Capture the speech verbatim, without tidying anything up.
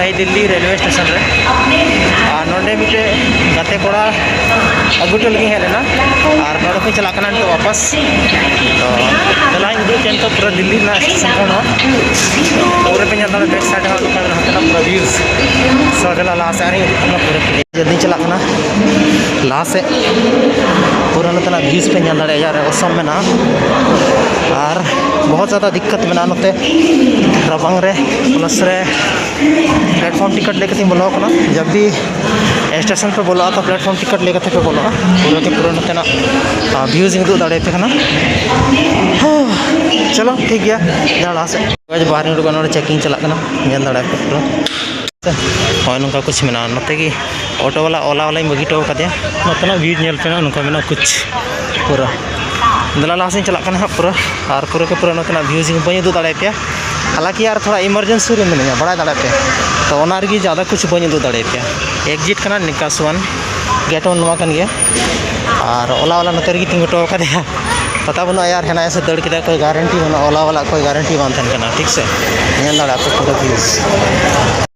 ᱱᱟᱭ Delhi railway station ᱨᱮ᱾ ᱟᱨ ᱱᱚᱰᱮ ᱢᱤᱫᱴᱮᱡ ᱜᱟᱛᱮ ᱠᱚᱲᱟ ᱟᱹᱜᱩ ᱦᱚᱴᱚ ᱞᱟᱹᱜᱤᱫ ᱦᱮᱡ ᱞᱮᱱᱟ, ᱟᱨ ᱱᱚᱰᱮ ᱠᱷᱚᱱ ᱪᱟᱞᱟᱜ ᱠᱟᱱᱟ ᱱᱤᱛᱚᱜ ᱣᱟᱯᱟᱥ᱾ ᱛᱚ ᱫᱮᱞᱟᱧ ᱩᱫᱩᱜ ᱪᱮᱫ ᱱᱤᱛᱚᱜ ᱯᱩᱨᱟᱹ ᱫᱤᱞᱞᱤ ᱨᱮᱱᱟᱜ ᱥᱴᱮᱥᱚᱱ ᱠᱟᱱᱟ᱾ ᱯᱩᱨᱟᱹ ᱯᱮ ᱧᱮᱞ ᱫᱟᱲᱮᱭᱟᱜᱼᱟ, ᱵᱮᱠ ᱥᱟᱭᱤᱰ ᱦᱚᱸ ᱱᱚᱝᱠᱟ ᱱᱚᱛᱮᱱᱟᱜ ᱯᱩᱨᱟᱹ ᱵᱷᱤᱭᱩᱥ᱾ ᱥᱚ ᱫᱮᱞᱟ ᱞᱟᱦᱟ ᱥᱮᱫ ᱟᱨᱤᱧ ᱩᱫᱩᱜ ᱠᱟᱱᱟ ᱯᱩᱨᱟᱹ᱾ ᱡᱚᱞᱫᱤᱧ ᱪᱟᱞᱟᱜ ᱠᱟᱱᱟ ᱞᱟᱦᱟ ᱥᱮᱫ᱾ ᱯᱩᱨᱟᱹ ᱱᱚᱛᱮᱱᱟᱜ ᱵᱷᱤᱭᱩᱥ ᱯᱮ ᱧᱮᱞ ᱫᱟᱲᱮᱭᱟᱜᱼᱟ, ᱡᱟᱦᱟᱸ ᱨᱮ ᱚᱥᱚᱢ ᱢᱮᱱᱟᱜᱼᱟ᱾ ᱟᱨ ᱵᱚᱦᱚᱛ ᱡᱟᱫᱟ ᱫᱤᱠᱠᱟᱛ ᱢᱮᱱᱟᱜᱼᱟ ᱱᱚᱛᱮ ᱨᱟᱵᱟᱝ ᱨᱮ, ᱯᱞᱟᱥ ᱨᱮ ᱯᱞᱮᱴᱯᱷᱚᱨᱢ ᱴᱤᱠᱤᱴ ᱞᱮ ᱠᱟᱛᱮᱧ ᱵᱚᱞᱚ ᱟᱠᱟᱱᱟ᱾ ᱡᱟᱵ ᱵᱷᱤ ᱥᱴᱮᱥᱚᱱ ᱯᱮ ᱵᱚᱞᱚᱜᱼᱟ ᱛᱚ ᱯᱞᱮᱴᱯᱷᱚᱨᱢ ᱴᱤᱠᱤᱴ ᱞᱮ ᱠᱟᱛᱮ ᱯᱮ ᱵᱚᱞᱚᱜᱼᱟ᱾ ᱯᱩᱨᱟᱹ ᱜᱮ ᱯᱩᱨᱟᱹ ᱱᱚᱛᱮᱱᱟᱜ ᱵᱷᱤᱭᱩᱥ ᱤᱧ ᱩᱫᱩᱜ ᱫᱟᱲᱮᱭᱟᱯᱮ ᱠᱟᱱᱟ᱾ ᱪᱚᱞᱚ ᱴᱷᱤᱠ ᱜᱮᱭᱟ, ᱡᱟᱦᱟᱸ ᱞᱟᱦᱟ ᱥᱮᱫ᱾ ᱵᱟᱦᱨᱮ ᱩᱰᱩᱠᱚᱜ, ᱱᱚᱰᱮ ᱪᱮᱠᱤᱝ ᱪᱟᱞᱟᱜ ᱠᱟᱱᱟ, ᱧᱮᱞ ᱫᱟᱲᱮᱭᱟᱯᱮ ᱯᱩᱨᱟᱹ᱾ ᱦᱳᱭ, ᱱᱚᱝᱠᱟ ᱠᱩᱪ ᱢᱮᱱᱟᱜᱼᱟ᱾ ᱱᱚᱛᱮ ᱜᱮ ᱚᱴᱳ ᱵᱟᱞᱟ, ᱳᱞᱟ ᱵᱟᱞᱟᱧ ᱵᱟᱹᱜᱤ ᱦᱚᱴᱚ ᱟᱠᱟᱫᱮᱭᱟ᱾ ᱱᱚᱛᱮᱱᱟᱜ ᱵᱷᱤᱭᱩ ᱧᱮᱞ ᱯᱮ, ᱱᱚᱝᱠᱟ ᱢᱮᱱᱟᱜᱼᱟ ᱠᱩᱪ ᱯᱩᱨᱟᱹ᱾ ᱫᱮᱞᱟ ᱞᱟᱦᱟ ᱥᱮᱫ ᱤᱧ ᱪᱟᱞᱟᱜ ᱠᱟᱱᱟ ᱦᱟᱸᱜ ᱯᱩᱨᱟᱹ, ᱟᱨ ᱯᱩᱨᱟᱹ ᱠᱮ ᱯᱩᱨᱟᱹ ᱱᱚᱛᱮᱱᱟᱜ ᱵᱷᱤᱭᱩ ᱤᱧ ᱵᱟᱹᱧ ᱩᱫᱩᱜ ᱫᱟᱲᱮᱭᱟᱯᱮᱭᱟ᱾ ᱦᱟᱞᱟᱠᱤ ᱟᱨ ᱛᱷᱚᱲᱟ ᱤᱢᱟᱨᱡᱮᱱᱥᱤ ᱨᱮ ᱢᱤᱱᱟᱹᱧᱟ, ᱵᱟᱲᱟᱭ ᱫᱟᱲᱮᱭᱟᱜ ᱯᱮ᱾ ᱛᱚ ᱚᱱᱟ ᱨᱮᱜᱮ ᱡᱟᱫᱟ ᱠᱩᱪ ᱵᱟᱹᱧ ᱩᱫᱩᱜ ᱫᱟᱲᱮᱭᱟᱯᱮᱭᱟ᱾ ᱮᱠᱡᱤᱴ ᱠᱟᱱᱟ, ᱱᱤᱠᱟᱥ ᱳᱣᱟᱱ ᱜᱮᱴ ᱳᱣᱟᱱ ᱱᱚᱣᱟ ᱠᱟᱱ ᱜᱮᱭᱟ᱾ ᱟᱨ ᱳᱞᱟ ᱵᱟᱞᱟ ᱱᱚᱛᱮ ᱨᱮᱜᱮ ᱛᱤᱸᱜᱩ ᱦᱚᱴᱚ ᱟᱠᱟᱫᱮᱭᱟ᱾ ᱯᱟᱛᱟ ᱵᱟᱹᱱᱩᱜᱼᱟ ᱭᱟᱨ, ᱦᱮᱱᱟᱭᱟ ᱥᱮ ᱫᱟᱹᱲ ᱠᱮᱫᱟᱭ, ᱠᱳᱭ ᱜᱟᱨᱮᱱᱴᱤ ᱵᱟᱹᱱᱩᱜᱼᱟ, ᱳᱞᱟ ᱵᱟᱞᱟ ᱠᱳᱭ ᱜᱟᱨᱮᱱᱴᱤ ᱵᱟᱝ ᱛᱟᱦᱮᱱ ᱠᱟᱱᱟ, ᱴᱷᱤᱠ ᱥᱮ᱾ ᱧᱮᱞ ᱫᱟᱲᱮᱭᱟᱜ ᱯᱮ ᱯᱩᱨᱟᱹ ᱵᱷᱤᱭᱩᱥ᱾